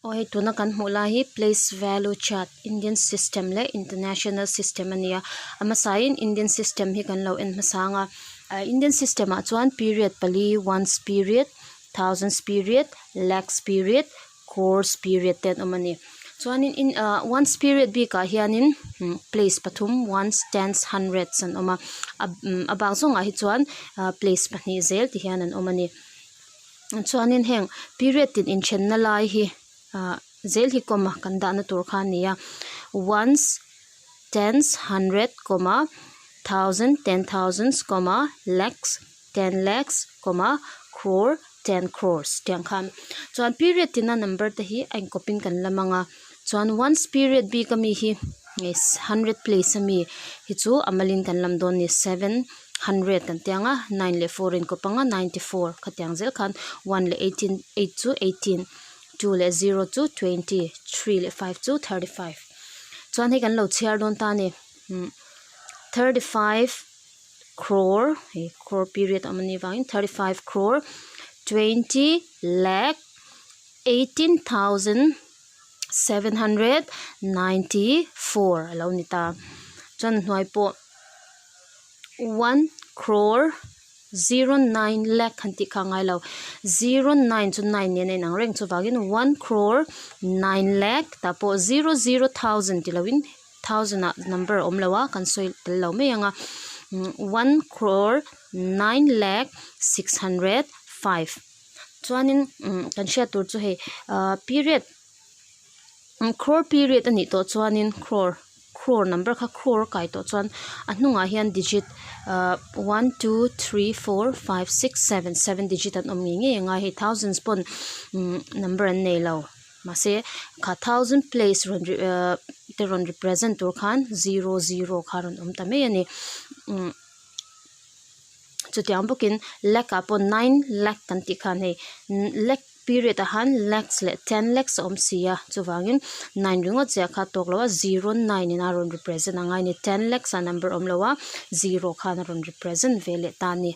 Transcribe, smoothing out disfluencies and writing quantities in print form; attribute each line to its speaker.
Speaker 1: Aw hei tuna kan hmuh lai hi place value chart indian system leh international system a ni a a hmasain indian system hi kan lo en hmasa ang a ah indian system ah chuan period pali ones period thousands period lakhs period crores period te an awm a ni chuanin in ah ones period bikah hianin place pathum ones tens hundreds an awm a a bak zawngah hi chuan ah place pahnih zel ti hian an awm a ni. Chuanin heng period tin inthenna lai hi ah zel hi comma kan dahna tur kha a ni a ones tens hundred comma thousand ten thousands comma lakhs ten lakhs comma crore ten crores tiang khan chuan period tina number te hi a inkawp in kan lam ang a chuan ones period bik ami hi hundred place ami hi chu a malin kan lam dawn a ni seven. Hundred kan ti ang a nine leh four a inkawp ang a ninety four khatiang zel khan one leh eighteen eight chu eighteen two leh zero chu twenty three leh five chu thirty five chuan hei kan lo chhiar dawn ta a ni umm thirty five crore hei crore period a awm anih vangin thirty five crore twenty lakh eighteen thousand 794 a lo ni ta. Chuan hnuai pawh one crore zero nine lakh han tih kha a ngai lo. Zero nine chu nine nen a inang reng chuvangin one crore nine lakh tah pawh zero zero thousand ti loin thousand ah number a awm lo a kan sawi tel lo mai ang a one crore nine lakh 605. Chuanin umm kan hriat tur chu hei ahh period crore period a nih tawh chuanin crore crore number kha crore a kai tawh chuan a hnungah hian digit ahh one two three four five six seven seven digit an awm ngei ngei ang a hei thousands pawn umm number an nei lo mahse kha thousand place rawn ahh te rawn represent tur khan zero zero kha a rawn awm ta mai a ni umm. Chutiang bawkin lakh ah pawh nine lakh kan tih khan hei lakh period ah han lakhs leh ten lakhs a awm si a chuvangin nine ringawt chiah kha a tawk lo a zero nine in a rawn represent a ngai a ni ten lakhs ah number a awm lo a zero khan a rawn represent ve leh ta a ni.